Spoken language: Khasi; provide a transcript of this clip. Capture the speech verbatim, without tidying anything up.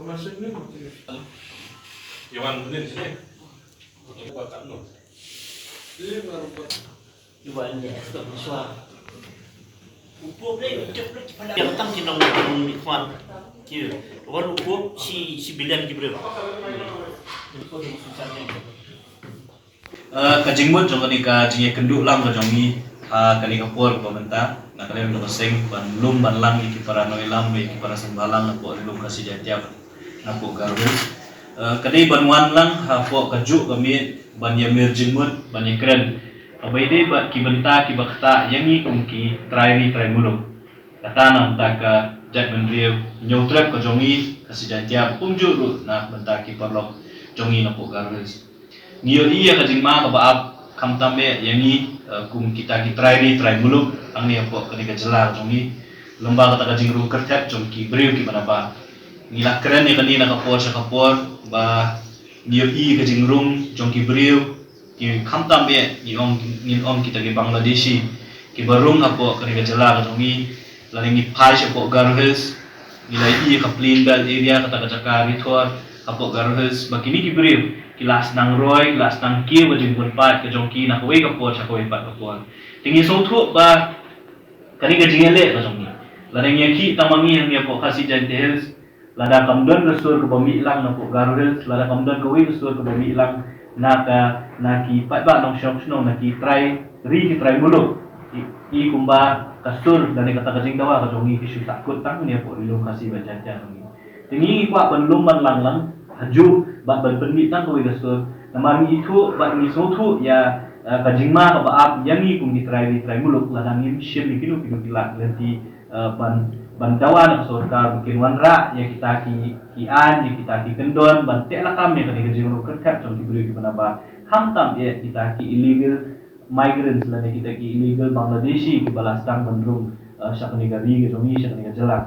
Yawan benin sini. Yawan benin. Yang tang ki nong nong ni khwan ki wan rukup si si bilian ki briew. Eh, ka jingmut jong kane ka jingïakynduh lang ka jong ngi ha kane ka por ba mynta, na ka liang jong ka seng ban lum ban lang ïa ki para nongïalam, ïa ki para seng bhalang na pdeng Ri-lum Khasi Jaintia na pdeng Garo Hills. Eh, ka dei ban wan lang ha pdeng ka juk ka miet ban ïamir jingmut, ban ïakren kaba ïadei bad ki bynta kiba ktah ïa ngi kum ki trai ri trai muluk. Kata na bynta ka jaitbynriew Hynñiewtrep ka jong ngi Khasi Jaintia, kumjuh ruh na bynta ki paralok jong ngi na pdeng Garo Hills. Ngi ïohi ïa ka jingma kaba ap khamtam eh ïa ngi, eh, kum kita ki trai ri trai muluk hangne hapoh kane ka jylla ka jong ngi, lem bad kata ka jingrung kyrthep jong ki briew kiba nabar. Ngi la kren ïa kane na ka por sha ka por ba ngi ïohi ïa ka jingrung jong ki briew, ki khamtam eh, ngi ong, ngin ong kita ki Bangladeshi kiba rung hapoh kane ka jylla ka jong ngi. Lada ngi phai shapoh Garo Hills, ngi la ïohi ka Plain Belt Area, kata ka jaka ri thor hapoh Garo Hills, ba kine ki briew ki la sdang roi, ki la sdang kiew ka jingpynpaid ka jong ki na kawei ka por sha kawei pat ka por. Te ngi sngewthuh ba kane ka jingïaleh ka jong ngi, lada ngi ïakhih tang ma ngi hangne hapoh Khasi Jaintia Hills, lada kam don ka sur kaba mih lang na pdeng Garo Hills, lada kam don kawei ka sur kaba mih lang na ka, na ki paidbah nongshong shnong, na ki trai ri ki trai muluk, i, i kumba ka sur lane kata ka jingdawa ka jong ngi ki shu sahkut tang hangne hapoh Ri-lum Khasi bad Jaintia jong ngi. Te ngi kwah ban lum ban lang lang ha juh bad ban pynmih tang kawei ka sur. Namar ngi ithuh bad ngi sngewthuh ïa, eh, ka jingma kaba ap ïa ngi kum ki trai ri trai muluk lada ngim shim ïa kino kino ki lad lynti, eh, ban, ban dawa na ka sorkar ba kin wanrah ïa kita ki, ki aiñ, ïa kita ki kyndon ban teh lakam ïa kane ka jingrung kyrthep jong ki briew kiba nabar, khamtam eh kita ki illegal migrants lane kita ki illegal Bangladeshi kiba la sdang ban rung, eh, sha kane ka ri ka jong ngi, sha kane ka jylla.